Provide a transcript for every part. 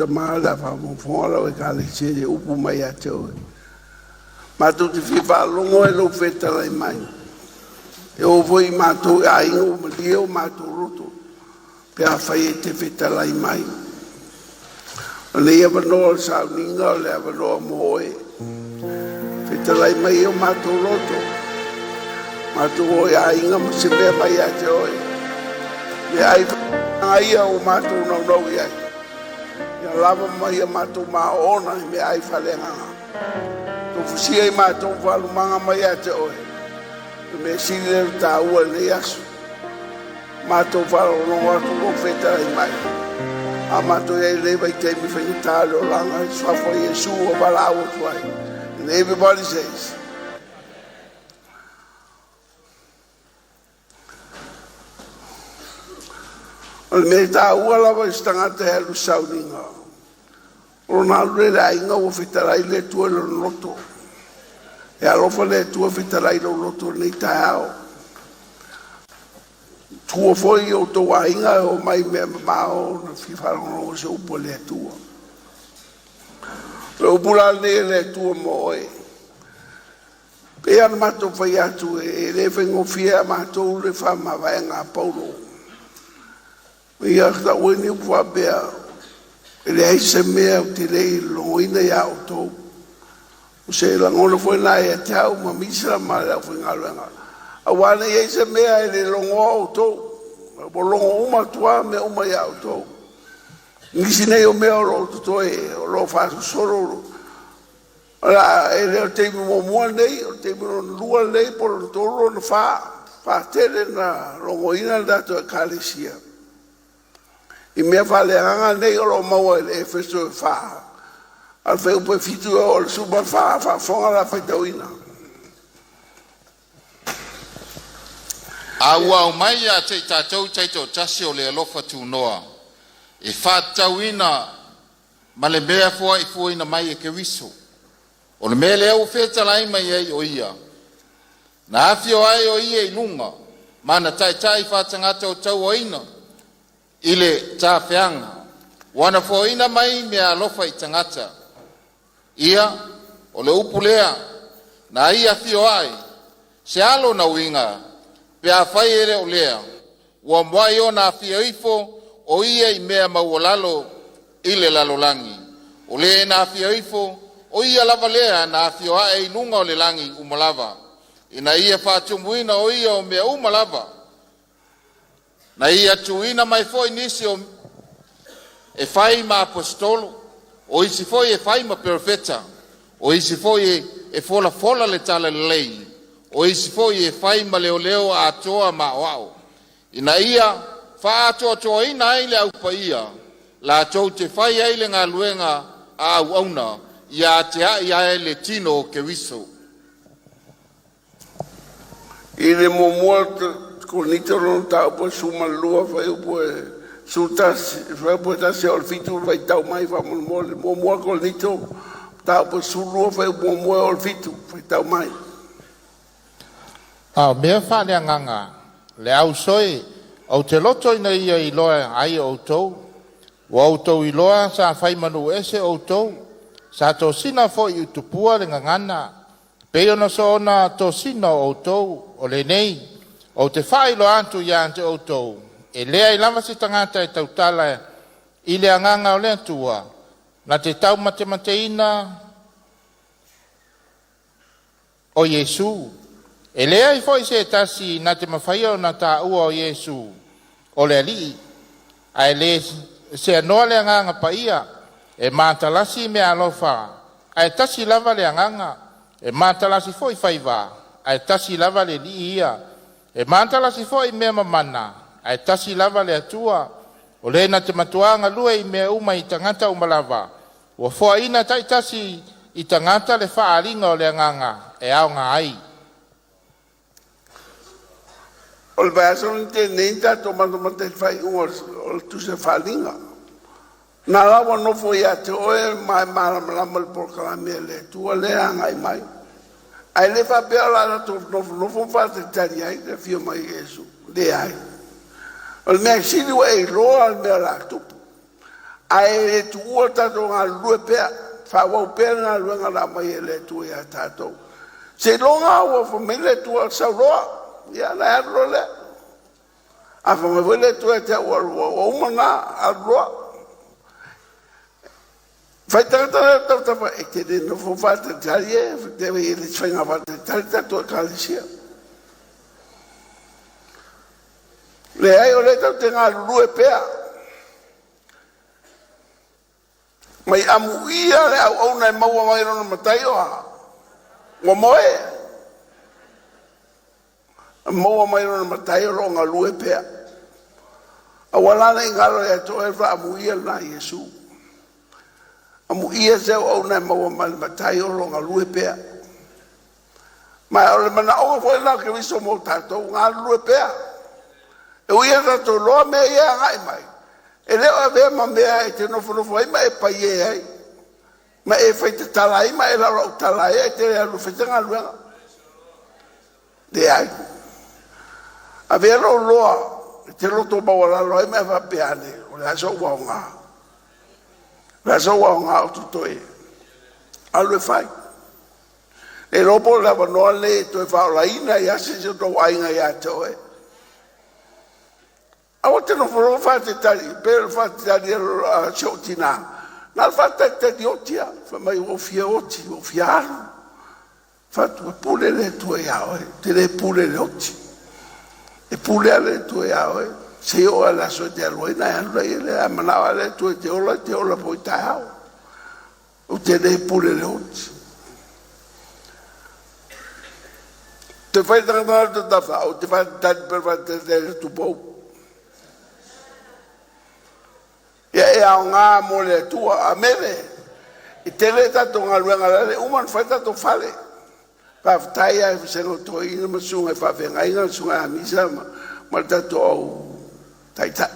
Tama o le a faafogafoga lau Ekalesia i upu mai ia te oe. Matou te fia faalogo lava i lou fetalai mai. E oo foi i matou aiga ua malie o matou loto pe afai e te fetalai mai. O lenei avanoa o le sauniga o le avanoa mo oe. Fetalai mai i o matou loto, matou o i aiga ma se mea mai ia te oe. Meaai ia ua matou naunau i ai, ia lava ma ia matou maona i meaai faaleagaga. Tofusia i matou faalumaga mai ia te oe, o le mea sili lea ona taua i lenei aso. Matou faalogologo atu o fetalai mai. A matou i ai i lenei vaitaimi faigata o le olaga i le suafa o Iesu ua valaau atu ai. And everybody says, O le mea taua lava i se tagata e alu i le sauniga, o lona alu lea i le aiga ua fetalai le Atua i lona loto. E alofa le Atua fetalai i lou loto i lenei taeao. Tua foi i o outou aiga e omai i mea mamao ona fia faalogologo i se upu a le Atua. O le upu la lenei a le Atua mo oe. E pei lava ona matou fai atu, e le faigofie ia matou le faamavaega a Paulo. Ia ta'u ai ni upu faapea, e leai se mea ou te le i logoina ia outou. O se lagona foi lena ia te au ma Misa ma le aufaigaluega, aua ne i i ai se mea e le logoa outou, ua logo uma atu lava mea uma ia outou. Nisi nei o mea o lo o totoe o lo o faasolosolo, e le o le taimi muamua lenei, o le taimi lona lua lenei po o lona tolu lona fa, faatele na logoina le tatou Ekalesia i mea faaleagaga nei o lo o maua i le Efeso 4, a o le fuaiupu 7 e oo i le 14, faafofoga la faitauina. A ua aumai ia te i tatou taitoatasi o le alofa tunoa e faatatauina ma le mea foaifuaina mai e Keriso. O le mea lea ua fetalai mai ai o Ia, na afio ai o Ia i luga ma na taitai faatagata-o-tauaina i le tafeaga, ua na foaina mai meaalofa i tagata. Ia, o le upu lea, na ia afio ai, se ala ona uiga, pe afai e le o lea, ua muai ona afio ifo o ia i mea maualalo i le lalolagi. O le na afio ifo, o ia lava lea na afio ae i luga o le lagi uma lava, ina ia faatumuina o ia o mea uma lava. Na ia tuuina mai foi nisi o e fai ma aposetolo, o isi foi e fai ma perofeta, o isi foi e folafola le talalelei, o isi foi e fai ma leoleo atoa ma aoao, ina ia faaatoatoaina ai le au paia, latou te fai ai le galuega a auauna, ia atiae ai le tino o Keriso. I le muamua Korinito lona mataupu e 12 fuaiupu e 11, fuaiupu e 1 e oo i le 7, faitau mai faamolemole. Muamua Korinito mataupu e 12 fuaiupu muamua e oo i le 7, faitau mai. A o mea faaleagaga, le au soe, ou te loto ina ia iloa ai e outou. Ua outou iloa sa fai ese outou, sa tosina foi i tupua le gagana, pei ona soona tosina o outou. O lenei, ou te faailoa atu ia te outou, e leai lava se tagata e tautala i le agaga o le Atua, na te taumatemateina o Iesu. E leai foi se tasi na te mafaia ona taua o Iesu o le Alii, ae le seanoa le agaga paia. E matalasi meaalofa, ae tasi lava le agaga. E matalasi foi faiva, ae tasi lava le Alii ia. E matalasi foi mea mamana, ae tasi lava le Atua. O le na te matuā galue i mea uma i tagata uma lava, ua foaina taitasi i tagata le faaaliga o le agaga e aoga ai. O le vaiaso na tea nei na tatou matamata ai i le faaiuga o le Tusi o le Faaaliga. Na la ua nofo ia te oe ma e malamalama i le polokalame a le Atua lea e agai mai. Ae le faapea o le a tatou nofonofo ma faatalitali ai le afio mai o Iesu. Leai. O le mea sili ua e iloa le mea o le a tupu. Ae le tuua le tatou galulue pea, faaauau pea le galuega na aumai e le Atua ia tatou. Seiloga ua fai mai le Atua, sau loa, ia ona e alu loa lea. A fai mai foi le Atua ia te au ua uma lena, alu loa. Fai tagata la tautapa e te le nofo faatalitali e te i le faiga faatalitali tatou ekalesia. Leai, o lea tatou te galulue pea. Mai amuia le auauna e maua mai lona matai o a? Ua moe. E maua mai lona matai o lo o galue pea. Aua la ne i galo ia te oe le faaamuia lena a Iesu. Amuia se auauna e maua mai le matai o lo o galue pea. Ma o le manaoga foi lena o Keriso mo tatou, galulue pea. E ui lava ina tatou iloa mea ia e agai mai, e le o avea ma mea e te nofonofo ai ma e paie ai, ma e faitatala ai ma e laulautala ai ae te le alu e fai se galuega. Leai. Avea lou loa e te loto maualalo ai ma e faapea ane, o le a sou aoga? O le a sou aoga o totoe? Alu e fai. Le iloa po o le avanoa lenei e toe faaolaina ai lava se isi o tou aiga ia te oe. Aua te nofonofo faatalitali pei o le faatalitali a si ou tina. Na o le faatalitali oti lava. Fai mai ua ou fia oti, ua ou fia alu. Fai atu, e pule le Atua ia oe, ou te le pule i le oti. E pule lava le Atua ia oe. Se i oo lava i le aso e te alu ai ona e alu lea. A manao lava le Atua e te ola, e te ola foi i taeao. Ou te le pule i le oti. Toe fai le tagata tafa, ou te faatalitali pea o le faatalitali a Tupou. Ia e aoga mo le Atua, amene. E tele tatou galuega, o la e uma ona fai le tatou fale. Faafetai lava i le vasega o toeaiina ma susuga i faafeagaiga, le susuga ia Misa ma le tatou au taitai.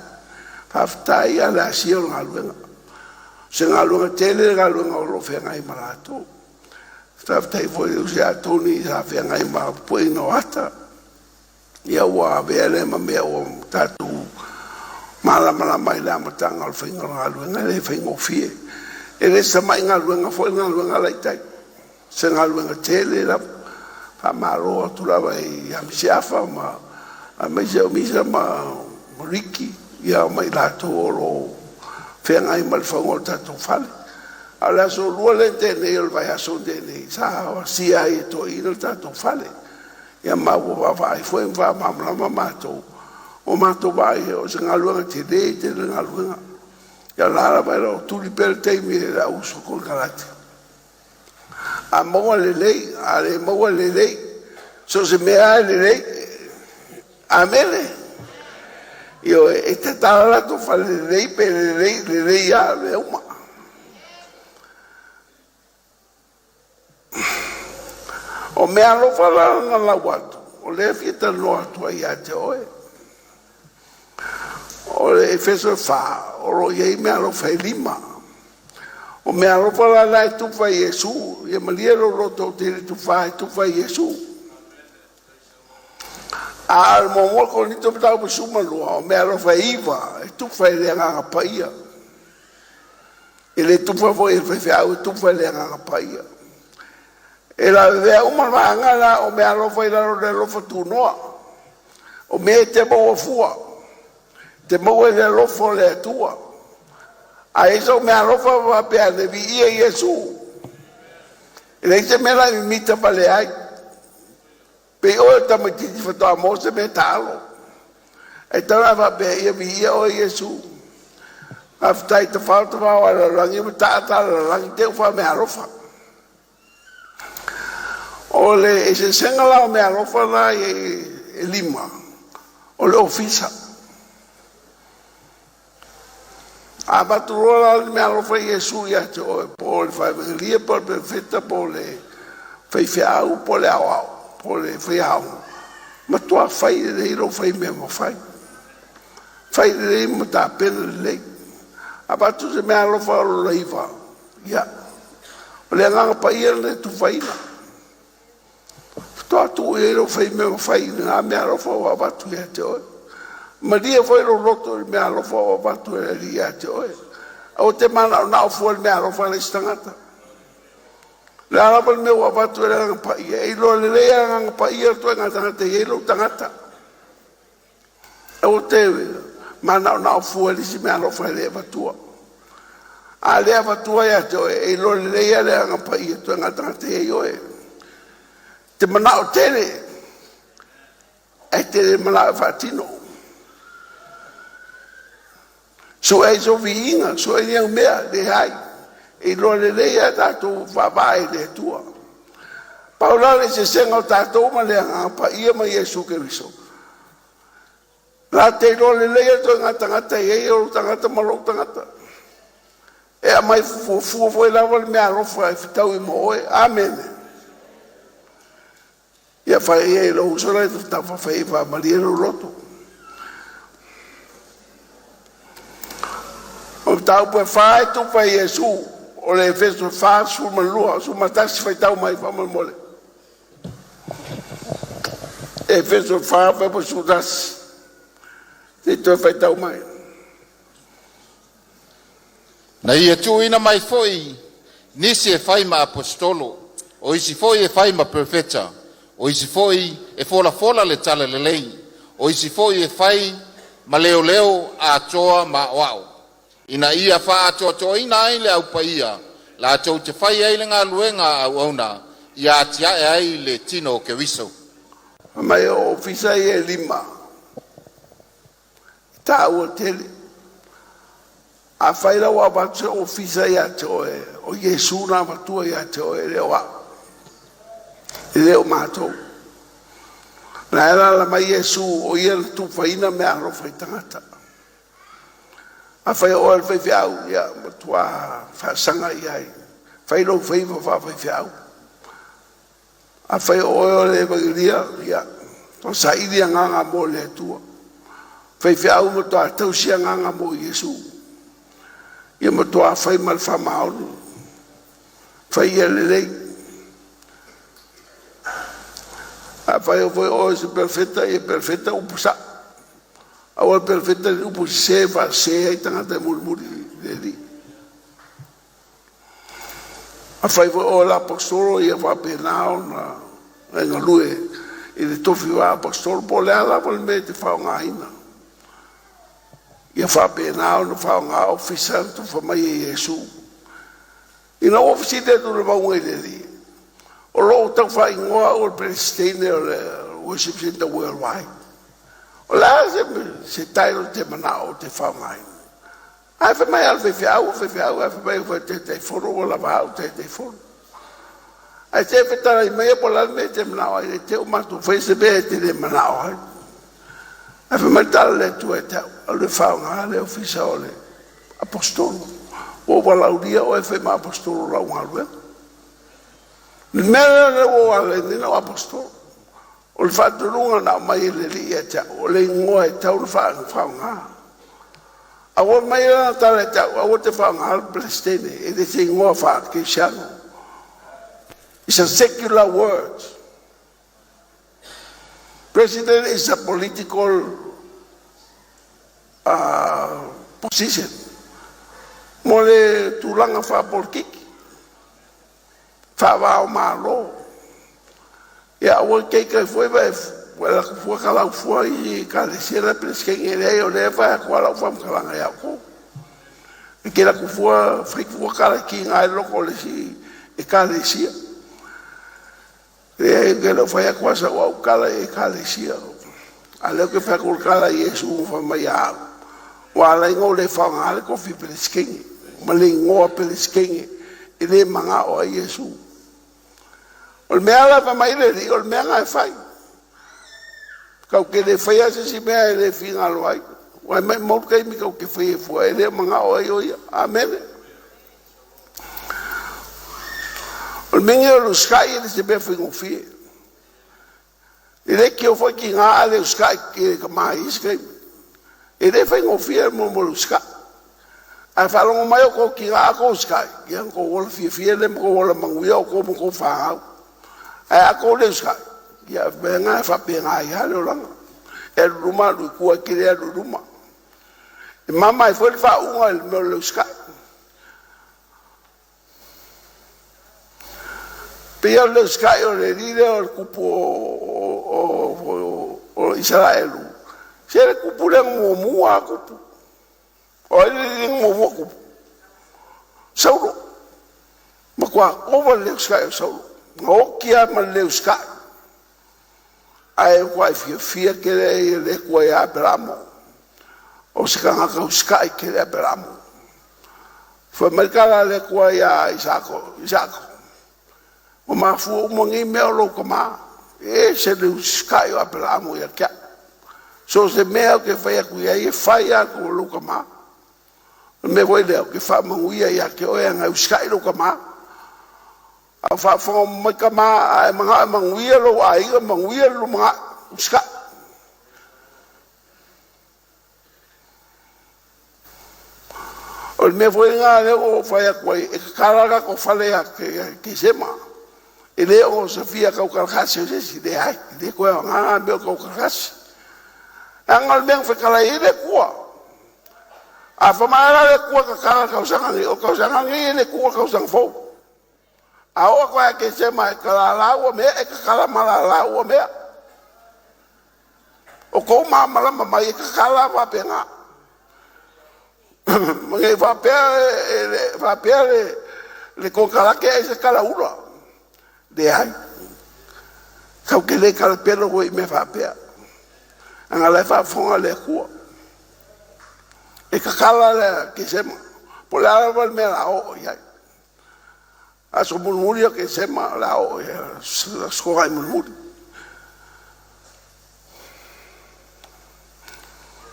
Faafetai lava le asia o le galuega. O se galuega tele le galuega o lo o feagai ma latou. Faafetai foi i le uso ia Tony sa feagai ma le pueina o ata. Ia ua avea lea ma mea ua tatou malamalama ai i le amataga o le faiga o le galuega, e le faigofie. E le o se tamai galuega foi le galuega la e i tai. O se galuega tele lava. Faamalo atu lava ia Misi Afa ma aemaise o Misa ma Riki ia ma i latou o lo o feagai ma le fauga o le tatou fale. A o le aso Lua lea na tea nei o le vaiaso na tea nei sa asia ai e toeaiina le tatou fale. Ia ma ua vaavaai foi ma faamalamalama matou, ua matou vaai o se galuega tele tele le galuega. Ia o la lava e le o tuli pea le taimi e le au usu konekarate. A maua lelei, a le maua lelei, so o se mea lava e lelei. Amene. Ioe, e tatala latou fale lelei pe lelei, lelei lava mea uma. O mea alofa la na lau atu, o lea e fia talanoa atu ai ia te oe. O le Efeso 4, o lo o i ai mea alofa e 5. O mea alofa la la e tufa i Iesu, ia malie lou loto ou te le tufa, e tufa i Iesu. A o le 1 Korinito mataupu 12, o mea alofa e 9, e tufa i le Agaga Paia. E le tufa foi e le faifeau, e tufa i le Agaga Paia. E lavevea uma le vaega la o mea alofa i lalo o le alofa tunoa. O mea e te maua fua, te maua i le alofa o le Atua. A i ai sou mea alofa faapea ane, viia Iesu. E leai se mea la e mimita vale ai. Pei oe o le tamaitiiti faatoa maua se mea taalo. E tau faapea, ia viia oe Iesu. Faafetai tafao tafao a le lalolagi ma taa taa le lalolagi te u faamea alofa. O le eseesega la o mea alofa la e 5, o le ofisa. A avatu loa la le mea alofa i Iesu ia te oe, po o le faevangelia, po o le perofeta, po o le faifeau, po o le aoao, po o le faiaoga, matua fai lelei lou fai mea mafai. Fai lelei ma tapena lelei. Avatu se mea alofa o lo 9, ia, o le Agaga Paia lena e tufaina. Faatoa tuu i ai lou fai mea mafai i lena mea alofa ua avatu ia te oe. Malie foi lou loto i le mea alofa ua avatu e le Alii ia te oe. Aua e te manaonao fua i le meaalofa a le isi tagata. O le a lava le mea ua avatu e le Agaga Paia, e iloa lelei lava e le Agaga Paia le ituaiga tagata e i ai lou tagata. Aua te manaonao fua i le isi meaalofa e le avatua. A le avatua ia te oe, e iloa lelei lava e le Agaga Paia le ituaiga tagata e i ai oe. E te manao tele ae te le manao e faatino. Sue ai sou viiga, sue ai ni au mea, leai. E iloa lelei lava e tatou ua faavae i le Atua. Pau la le eseesega o tatou ma le Agaga Paia ma Iesu Keriso, latou te iloa lelei lava le ituaiga tagata e i ai ou tagata ma lou tagata. E aumai fuafua foi lava le meaalofa e fetaui ma oe. Amene. Ia fai ia i lou uso la e fai e faamalie lou loto. O mataupu e fa e tufa i Iesu, o le Efeso 4:12, 11, faitau mai faamolemole. Efeso 4 11, se i toe faitau mai. Na ia tuuina mai foi nisi e fai ma Aposetolo, o isi foi e fai ma Perofeta, o isi foi e folafola le Talalelei, o isi foi e fai ma leoleo atoa ma aoao, ina ia faaatoatoaina ai le au paia, latou te faia ai le galuega a auauna, ia atiae ai le tino o Keriso. Mai o ofisa ia e lima, e taua tele. Afai la ua avatu se ofisa ia te oe, o Iesu na avatua ia te oe, e le o au, e le o matou. Na e alaala mai Iesu o ia na tufaina meaalofa i tagata. Afai o oe o le faifeau, ia matua faasaga i ai, fai lou faiva faafaifeau. Afai o oe o le evanilia, ia matua saili agaga mo le Atua. Faifeau, matua tausi agaga mo Iesu. Ia matua fai ma le faamaoni, fai ia lelei. Afai foi o oe o se perofeta, ia perofeta upu sao. Aua le perofeta i ni upu sese e faasese ai tagata e mulimuli i le Alii. Afai foi o oe o le aposetolo, ia faapena ona e galue i le tofi faa-aposetolo po o le a lava le mea e te faaaogaina. Ia faapena ona faaaoga ofisa na tufa mai e Iesu. Ina ua ou fesili atu i le mauga i le Alii, o lo o tau faaigoa au o le Peresetene o le Worship Center Worldwide. O le a se title e te manao ou te faaaogaina? Ae fai mai a o le faifeau, o faifeau, ae fai mai foi o le Taitaifono, ua lava au Taitaifono. Ae se fetalai maia po o le a le mea e te manao ai, ne i te i ua matou faia se mea e te le manao ai. Ae fai mai le tala a le Atua ia te au, alu e faaaoga le ofisa o le Aposetolo. Ua ou valaaulia oe e fai ma Aposetolo o lau galuega. Le mea lea ua ou ala ai nei ona ou Aposetolo. O le faatonuga na aumai e le Alii ia te au, o le igoa e tatau ona faaaoga. A ua aumai lana tala ia te au, aua e te faaaogaina le Peresetene, e le o se igoa faakerisiano. It's a secular word. President is a political position. Mo le tulaga faapolikiki, faava o Malo. Ia aua te ita ifo e ua talaufua i ekalesia la e Peresetene. E leai, o lea e fai atu lava lau faamatalaga ia outou. E te alu atu fua, fai fua tala e kiga ai le loto o le isi ekalesia. Leai, ou te le o fai atu lava sau au tala i ekalesia. A o lea ou te fai atu o le tala a Iesu na fai mai ia au. Ua ala ai ona ou le faaaogaina le tofi Peresetene ma le igoa Peresetene e le manao ai Iesu. O le mea la fai mai le Alii, o le mea lena e fai. Tatou te le faia se isi mea e le finagalo ai. Ua maumau le taimi tatou te faia fua e le manao ai o ia. Amene. O le mea lenei o le usitai e le o se mea faigofie. E le tio foi tiga a le usitai i le tama i isi taimi. E le faigofie mo le usitai. Ae faalogo mai o tou tina a tou usitai, ia na tou ola fiafia lea ma tou ola manuia outou ma tou fanau. Ae a tou le usitai, ia mea na e faapena ai lava le olaga. E alu i luma alu i tua, e te le alu i luma. E mama ai foi le faauuga i le mea o le usitai. Pei o le usikai o le alii lea o le kupu o Isaraelu, se le kupu lea na muamua lava kupu. O ai le alii na muamua kupu? Saulo. Matua ova le usikai o Saulo. Na oti lava ma le le usikai. Ae matua fiafia tele ia le Atua ia Aperamo. O se tagata usikai tele Aperamo. Fai mai le tala a le Atua ia Isako, Isako, ua mafua uma nei mea o lou tama. E ese le usikai o Aperamo ia te au. So o se mea ou te fai atu i ai, e fai lava o lou tama. O le mea foi lea, ou te faamanuia ia te oe, ana e usikai lou tama. A o faafofoga mai tama, a e manao e manuia lou aiga, manuia le lumanai, usikai. O le mea foi lena lea ua ou fai atu ai, e tatala latou fale ia Tesema. E le ogosafia tau talatasi e se isi, leai, e le toe aoga na mea o tau talatasi. Leaga o le mea na fetalai ai le Atua. A fai la le Atua e tatala i le tausaga nei, o le tausaga nei e le tuua le tausaga fou. A oo atu lava ia Tesema e talala ua mea, e tatala ma lala ua mea. O tou malamalama mai e tatala a faapena. Ma ne i faapea e faapea le konekarate ai se talaula. Leai. Tatou te le talapelo foi i mea faapea. Leaga o la e faafofoga le Atua. E tatala le Tesema, po o le a lava le mea o le a oo i ai. Aso mulimuli o Tesema o le a oo i ai Aso Toonai mulimuli.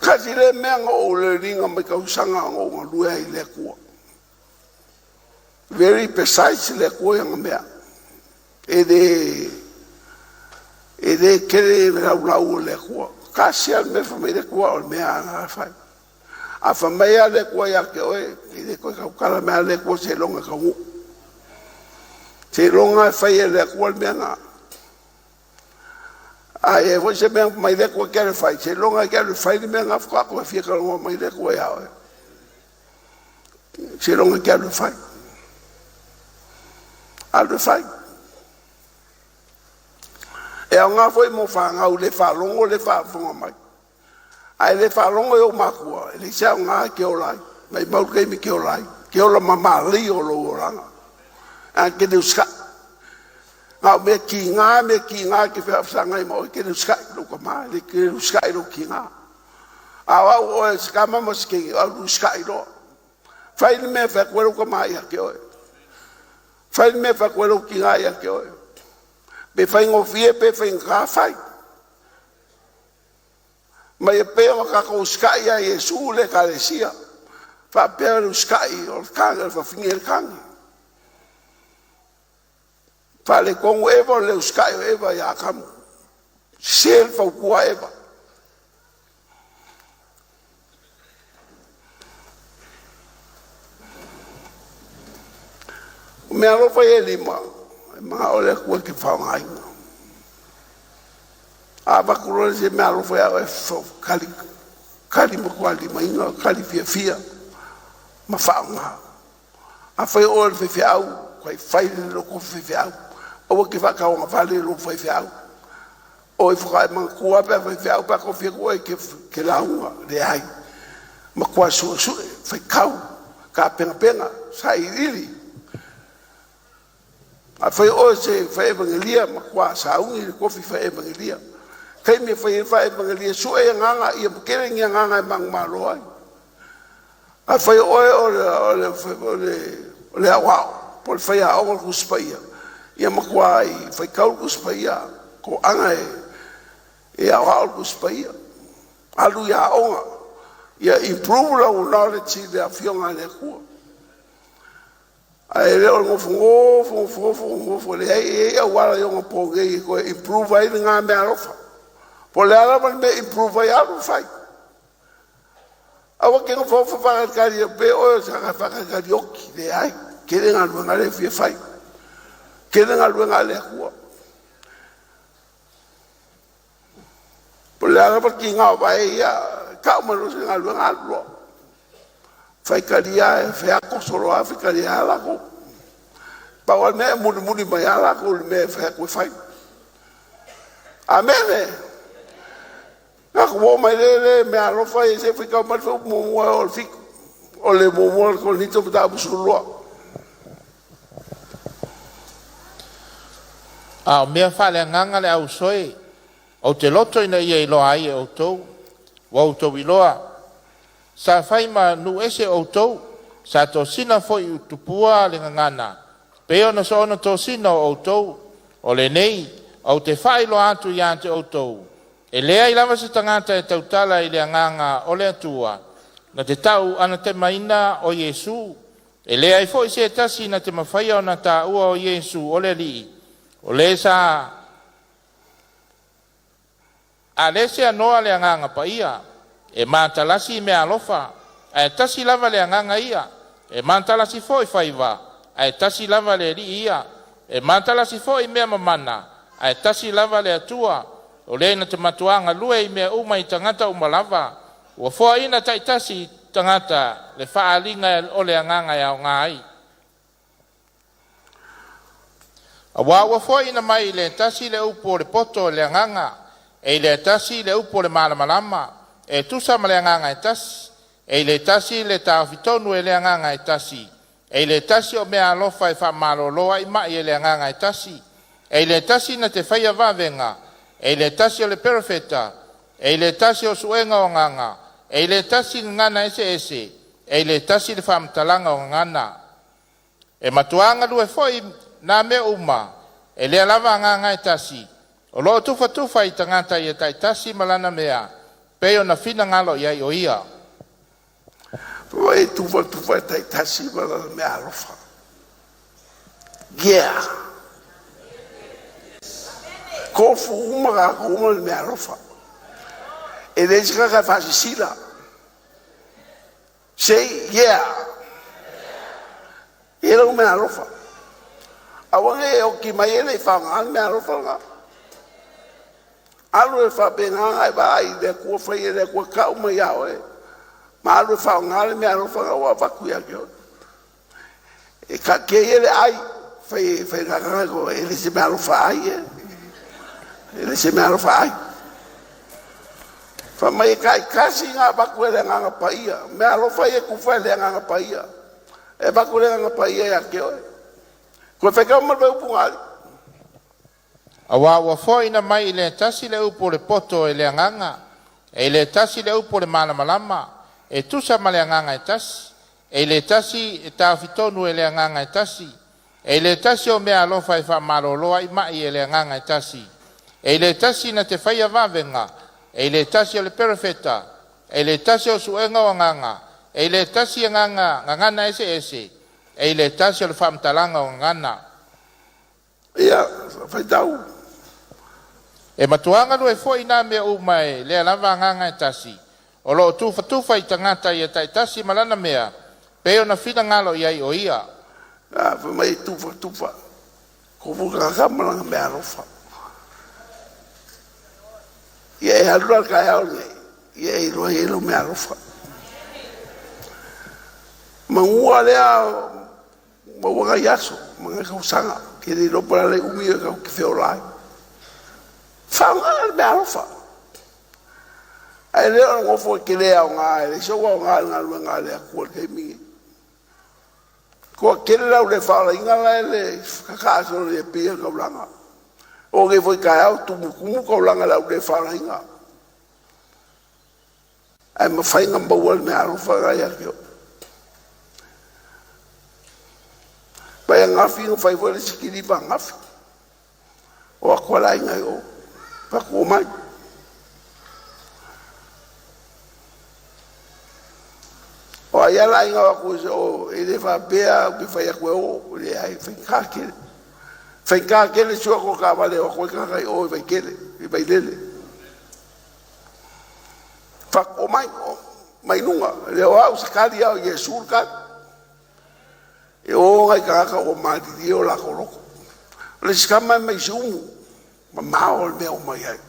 Tasi lea mea na ou learn ina mai tausaga na ou galue ai i le Atua. Very precise le Atua i ana mea. E le tele le laulau o le Atua. Tasi lava le mea fai mai le Atua o le mea lava lena e fai. A fai mai lava le Atua ia te oe, e le toe tautala mai lava le Atua seiloga e taunuu. Seiloga e fai e le Atua le mea lena. A i ai foi se mea na fai mai le Atua e te alu e fai, seiloga e te alu e fai le mea lena faatoa toe fia talanoa mai le Atua ia oe. Seiloga e te alu e fai. Alu e fai. E aoga foi mo fanau le faalogo le faafofoga mai. A e le faalogo i ou matua, e leai se aoga e te ola ai. Maumau le taimi e te ola ai. E te ola ma malie o lou olaga. Ae te le usikai. Na o mea tiga, mea tiga e te feafasagai ma oe, e te le usikai i lou tama, e te le usikai i lou tina. A o au o oe o se tama ma se teine, o au e usikai loa. Fai le mea e fai atu ai lou tama ia te oe. Fai le mea e fai atu ai lou tina ia te oe. Pe faigofie pe faigata, fai. Ma ia pei ona tatou usikai ia Iesu le Ekalesia, faapea le usikai o le tane, o le fafine i le tane. Faaletonu Eva o le usikai o Eva ia Atamu. Sese le fautua a Eva. O mea alofa ia e lima, e manao le Atua e te faaaogaina. A avatu loa le isi meaalofa ia oe, kali, kali matua limaina, kali fiafia ma faaaoga. Afai o oe o le faifeau, fai le loto faifeau. Aua e te faatauagavale i lou faifeau. Oi faatoa e manatua lava pe a faifeau pe a tofi atu oe e te lauga. Leai. Matua suesue, faitau, tapenapena, sailiili. Afai o oe o se fai evagelia, matua sauni le tofi fai evagelia. Taimi e fai ai le evagelia, sue agaga ia tele ni agaga e manumalo ai. Afai o oe o le aoao po o le faiaoga o le Tusi Paia, ia matua faitau le Tusi Paia, toaga e aoao le Tusi Paia. Alu i aoga, ia improve lau knowledge i le Afioga a le Atua. Ae le o le nofonofo, nofonofo, nofonofo, leai, e i ai auala i ona po nei e toe improve ai lena meaalofa. Po o le a lava le mea e improve ai, alu e fai. Aua e te nofonofo faatalitali pe oe o se tagata faatalitali oti. Leai, tele galuega lea e fia fai. Tele galuega a le Atua. Po o le a lava le tiga o vae ia, tau mai loa se galuega alu loa. Faitalia e feato solo lava faitalia lava latou. Pau lava le mea e mulimuli mai lava latou i le mea e fai atu e fai. Amene. Tatou oo mai lea i meaalofa ia, se i faitau mai le fuaiupu 1 e oo i le 7 o le 1 Korinito Mataupu 12. A o mea faaleagaga le ausoe, ou te loto ina ia iloa ai e outou, ua outou iloa, sa fai ma nuu ese outou, sa tosina foi i tupua le gagana, pei ona soona tosina o outou. O lenei ou te faailoa atu ia te outou, e leai lava se tagata e tautala i le agaga o le Atua, na te tau anatemaina o Iesu. E leai foi se tasi na te mafaia ona taua o Iesu o le Alii, o le sa a le seanoa le agaga paia. E matalasi meaalofa, ae tasi lava le agaga ia. E matalasi foi faiva, ae tasi lava le Alii ia. E matalasi foi mea mamana, ae tasi lava le Atua, o le na te matuā galue i mea uma i tagata uma lava. Ua foaina taitasi i tagata le faaaliga o le agaga e aoga ai. Auā ua foaina mai i le tasi le upu o le poto e le agaga, e i le tasi le upu o le malamalama, e tusa ma le agaga e tasi, e i le tasi le taofi tonu e le agaga e tasi, e i le tasi o meaalofa e faamalolo ai mai e le agaga e tasi, e i le tasi na te faia vavega, e i le tasi o le perofeta, e i le tasi o suega o agaga, e i le tasi gagana eseese, e i le tasi le faamatalaga o gagana. E matuā galue foi nā mea uma, e lea lava agaga e tasi, o loo tufatufa i tagata ia taitasi ma lana mea, pei ona finagalo i ai o ia. Fai mai tufatufa e taitasi ma lana meaalofa. Yeah. Tofu uma tatou ma le meaalofa. E leai se tagata e faasisila. Say yeah. E lau meaalofa. Aua ne i oti mai e le i faaaogaina le meaalofa lena. Alu e faapena ona e vaai i le Atua fai e le Atua tau mai ia oe ma alu e faaaoga le meaalofa lena ua avatu ia te oe. E taatia ia le ai, fai fai e le se meaalofa ai e. E le se meaalofa ai. Fai mai e taitasi na avatu e le agaga paia. Meaalofa ia tufa e le agaga paia. E avatu e le agaga paia ia te oe. Toe faitau mai le upu na. Auā ua foaina mai i le tasi le upu o le poto e le agaga, e i le tasi le upu o le malamalama, e tusa ma le agaga e tasi, e i le tasi e taofi tonu e le agaga e tasi, e i le tasi o meaalofa e faamalolo ai mai e le agaga e tasi, e i le tasi na te faia vavega, e i le tasi o le perofeta, e i le tasi o suega o agaga, e i le tasi agaga gagana eseese, e i le tasi o le faamatalaga o gagana. Ia, faitau. E matuā galue foi nā mea uma e lea lava agaga e tasi, o loo tufatufa i tagata ia taitasi ma lana mea, pei ona finagalo i ai o ia. A, fai mai tufatufa. Tofu tagata ma lana meaalofa. Ia e alu la le taeao lenei, ia e iloa ai lau meaalofa. Magua lea maua nai aso ma nai tausaga, ke le iloa po o le a le umi o tatou te feola ai. Faaaoga le meaalofa. Ae le o le nofo e te le aoga, e leai sou aoga i le galuega a le Atua i le taimi lenei. Toatele le au le faolaina la e le kaka'a solo i Apia i le taulaga. O nei foi taeao tumutumu taulaga i le au le faolaina. Ae mafai ona maua le meaalofa lena ia te oe. Mai ananafi na fai foi le isi kiliva ananafi. O atu a le aiga i o. Fatu o mai. O ai a le aiga o atu o e le faapea ou te fai atu e o, leai, faigata tele. Faigata tele si o atu o taavale e o atu ai tagata i o i Vaitele, i Vailele. Fatu o mai, mai luga, le o au se tali a o Iesu le tali. E o nai tagata ua malilie o latou loto. O le isi tama e mai Siumu, mamao le mea o mai ai.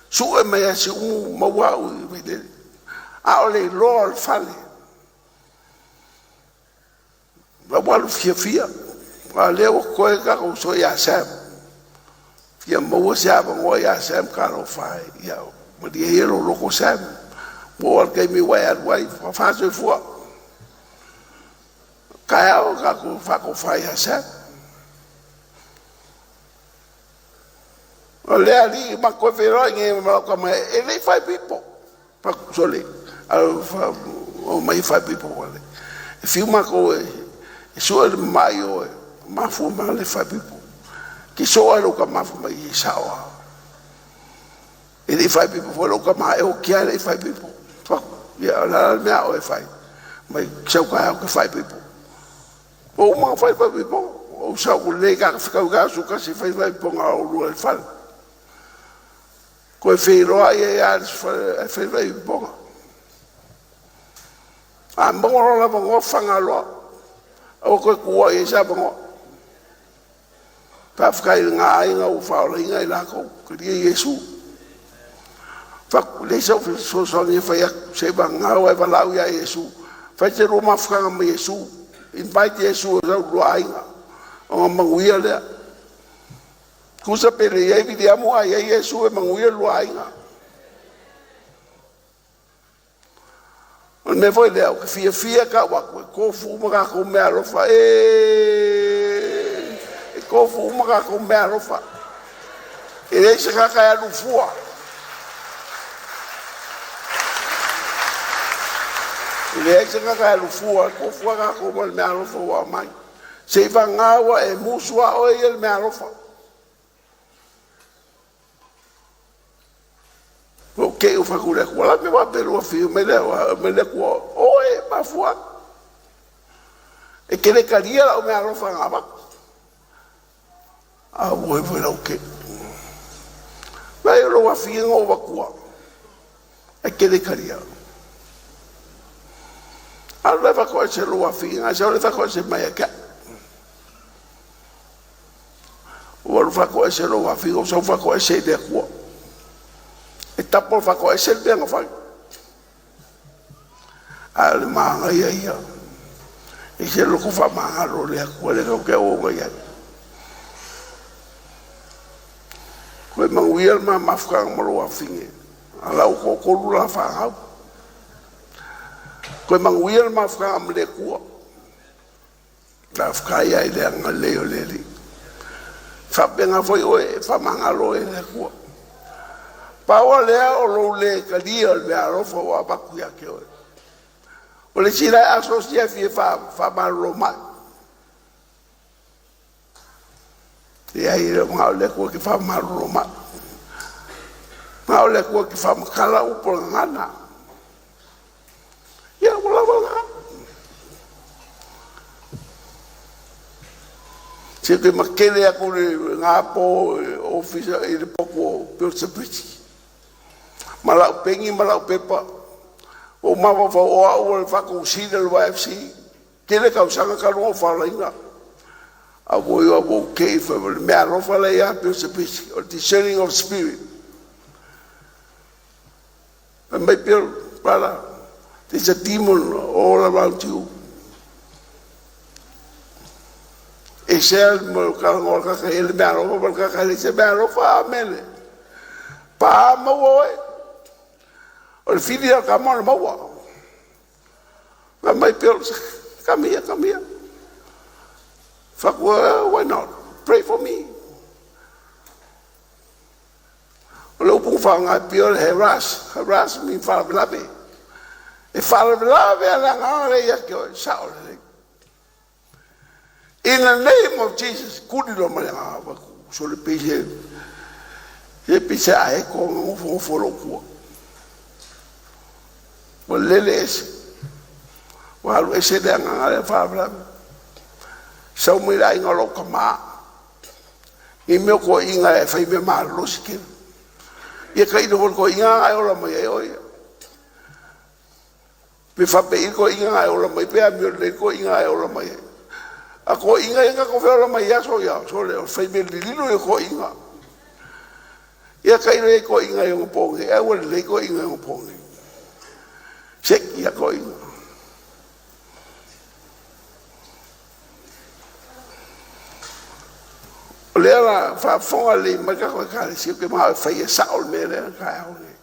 Sue mai a Siumu maua au i Vailele. A o le iloa o le fale, la ua alu fiafia. A lea ua koe ka uso ia Sam. Ia maua se avanoa ia Sam talofa e. Ia malie ia lou loto Sam. Ua oo lava i le taimi ua e alu ai, fa soifua. Taeao tatou faatofa ai ia Sam. O le alii matou toe feiloai nei ma lau tama e le i faaipoipo. Sole, omai e faaipoipo ua e fiu matou e sue le mamai o e mafua mai le faaipoipo. Te soa i lou tama fai mai e sao lava. E le i faaipoipo foi lou tama e oti lava e le i faaipoipo. Ia o le a le mea a oe e fai? Mai sau taeao ou te faaipoipo. Ua uma ona fai le faaipoipoga. Ou sau lelei ta fetau i le aso tasi fai le faaipoipoga a oulua i le fale. Toe feiloai ai lava i le aso fai le faaipoipoga. A maua loa le avanoa, fana loa. Aua toe tuua i ai se avanoa. Faafetai i lena aiga ua faaolaina i latou. Talia Iesu. Leai sau fesoasoani e fai atu, seivagana ua e valaau ia Iesu. Fai te lua mafutaga ma Iesu. Invite Iesu e sau i lua aiga ona manuia lea. Tusa pe le i ai Viliamu a i ai Iesu e manuia le lua aiga. O le mea foi lea, ou te fiafia e tau atu, e tofu uma tatou meaalofa, e tofu uma tatou meaalofa. E leai se tagata e alu fua. E leai se tagata e alu fua, e tofu lava tatou ma le meaalofa ua aumai. Seivagana ua e musu lava oe ia i le meaalofa. Ua te i ua fai atu le Atua, la me faapea lua afio mai le mai le Atua, oe mafua. E te le talia lau meaalofa na avatu. A ua foi lau te. Vai o lou afio o avatua. E te le talia. Alu le faatoese se lou afiga, se o le faatoese mai e ke. Ua alu faatoese lou afiga, o sau faatoese i le Atua. E tapo le faatoese le mea na fai. A o le magaia ia. E se loko faamagalo le Atua le kau te o ngai ai. Koe manuia le ma mafutaga ma lou afine. A lau toatolu la whanau. Koe manuia le mafutaga ma le Atua. Faafetai ai le agalelei o le Alii. Faapena foi oe e faamagalo e le Atua. Pau lava lea o lou le talia o le meaalofa ua avatu ia te oe. O le isi la aso sia fia faamalolo mai. Leai, e le o le Atua e te faamalolo mai. Na o le Atua e te faamatala upu o le gagana. Ia ua lava lena. Se te matele atu le gapo ofisa i le potu o Bill Supritski. Ma lau pegi ma lau pepa. O mafaufau o au o le faatosina le YFC. Tele tausaga talu ona ou faalaina. A ua iloa ua ou te i le mea alofa lea ia Bill Supritski, o le discerning of spirit. Fai mai Bill, brother, there's a demon all around you. E sea mo talanoa kaka e le mea alofa ma le kaka le se mea alofa amene. Pa maua oe. O le fili a ka mo le maua. Fai mai Bill, come here, come here. Fuck, well, why not? Pray for me. O le upu whaonga Bill, harass. Harass mean faalavelave. E faalavelave a le agaga le ia ke oe, sao lelei. In the name of Jesus, kuli lo mai agaga so le peise, e peise a e ko ngofo ngofo lo kua. Ua lele ese. Ua alu ese le agaga le faalavelave. Sau mai le aiga o lou tama. Ni mea ko inga e fai mea malolosi kele. Ia ka ino ko inga ai ola mai ai oi. Pe fape i ko inga ai ola mai pe a mi le ko inga ai ola mai. A ko inga inga ko fe ola mai ia so ia so le o fai me lilo i ko inga. Ia ka ino i ko inga i ponge e ua le ko inga i ponge. Se ia ko inga. O lea la faafofoga lelei mai le tatou Ekalesia, ou te manao e fai e sao le mea lea i le taeao lenei.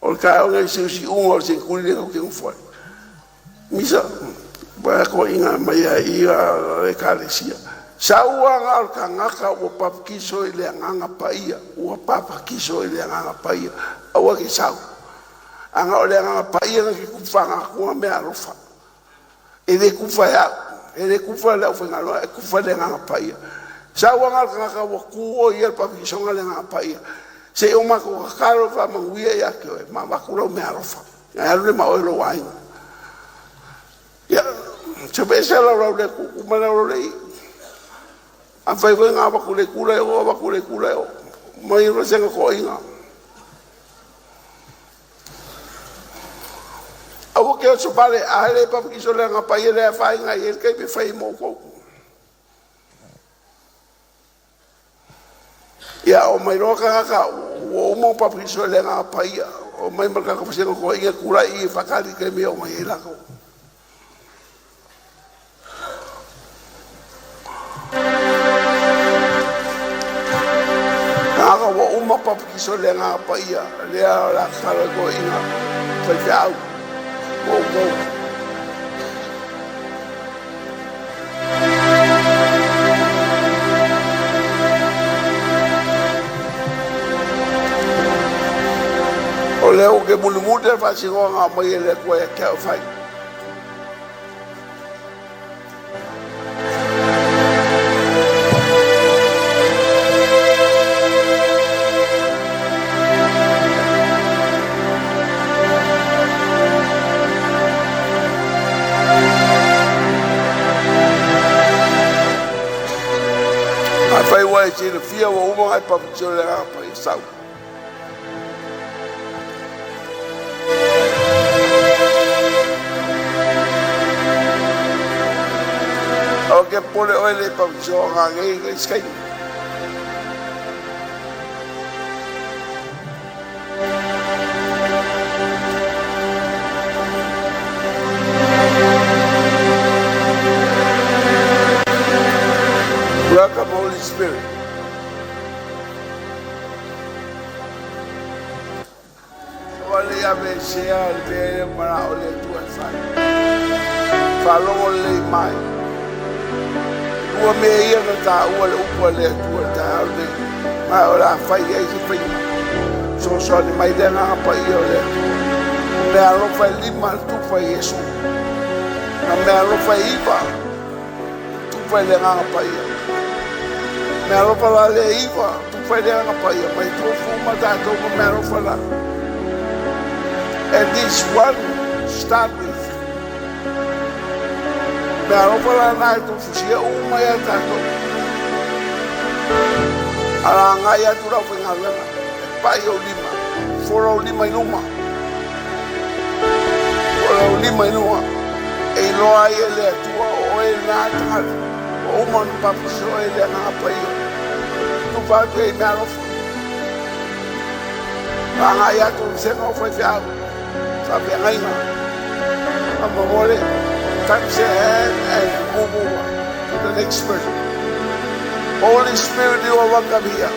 O le taeao lenei i le siusiuga o le seneturi lea tatou te nonofo ai. Misa, toeaiina mai lava i i le Ekalesia. Sau lava na o le tagata ua papatiso i le Agaga Paia, ua papatiso i le Agaga Paia, aua e te sau. A na o le Agaga Paia na te tufaina meaalofa. E le tufa e au, e le tufa e le aufaigaluega, e tufa i le Agaga Paia. Sau lava na o le tagata ua tu oe i ia i le papatisoga le Agaga Paia, se i o matou tatalo e faamanuia ia te oe ma avatu lau meaalofa ona e alu lea ma oe ma lou aiga. Ia, se aveese lau lau lea tu, tu mai lau lea i i. Afai foi na avatu i le itu la i o, avatu i le itu la i o, omai vasega toeaiina. Aua e te oso vale, a le papatiso i le Agaga Paia, e le afaina e i ai le taimi e fai ai mo outou. Ia omai loa tagata ua uma ona papatiso i le Agaga Paia, omai ma le tatou vasega toeaiina e tulai i i e faatali i le taimi e oo mai ai latou. Tagata ua uma ona papatiso i le Agaga Paia, lea o le a tatalo ai toeaiina faifeau mo outou. O lea ou te mulimuli le faasinoga na aumai e le Atua ia te au e fai. Afai ua e silafia ua uma ona e papatiso i le Agaga Paia, sau. Aua e te popole oe e le i papatisoa nanei le isi taimi. Welcome, Holy Spirit. Ua le aveesea le mea lea manao le Atua e fai. Faalogo lelei mai. Ua mea ia na taua le upu a le Atua i le taeao lenei. Ma o le a fai ai se faiga. Fesoasoani mai le Agaga Paia o le Atua. O meaalofa e lima na tufa e Iesu. Na meaalofa e iva, tufa i le Agaga Paia. Meaalofa la le iva, tufa i le Agaga Paia. Mai tofu uma tatou ma meaalofa la. And this one start with. Meaalofa la na e tufusia uma ia tatou. Ala ngai atu lau faigaluega. E pai ou lima. Folo ou lima i luma. Folo ou lima i luma. E iloa ai e le Atua o oe na tagata. Ua uma ona papatiso oe i le Agaga Paia. Tufa atu ai meaalofa. Agai atu i sega o faifeau. Faafeagaiga. Faamolemole, touch their hand and move over to the next person. Holy Spirit, you are welcome here.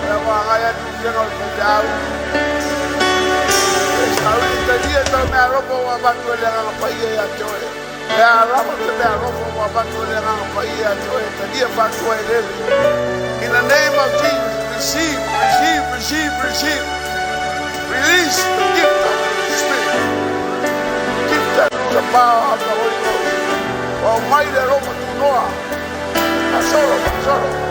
Ua agai atu i sega o faifeau. E sauni talia tau meaalofa ua avatu e le Agaga Paia ia te oe. Mea lava te meaalofa ua avatu e le Agaga Paia ia te oe. Talia faatua e lele. In the name of Jesus, receive, receive, receive, receive. Release the gift of the Spirit. Gift of the power of the Holy Ghost. Ua mai le alofa tunoa. Fasolo, fasolo.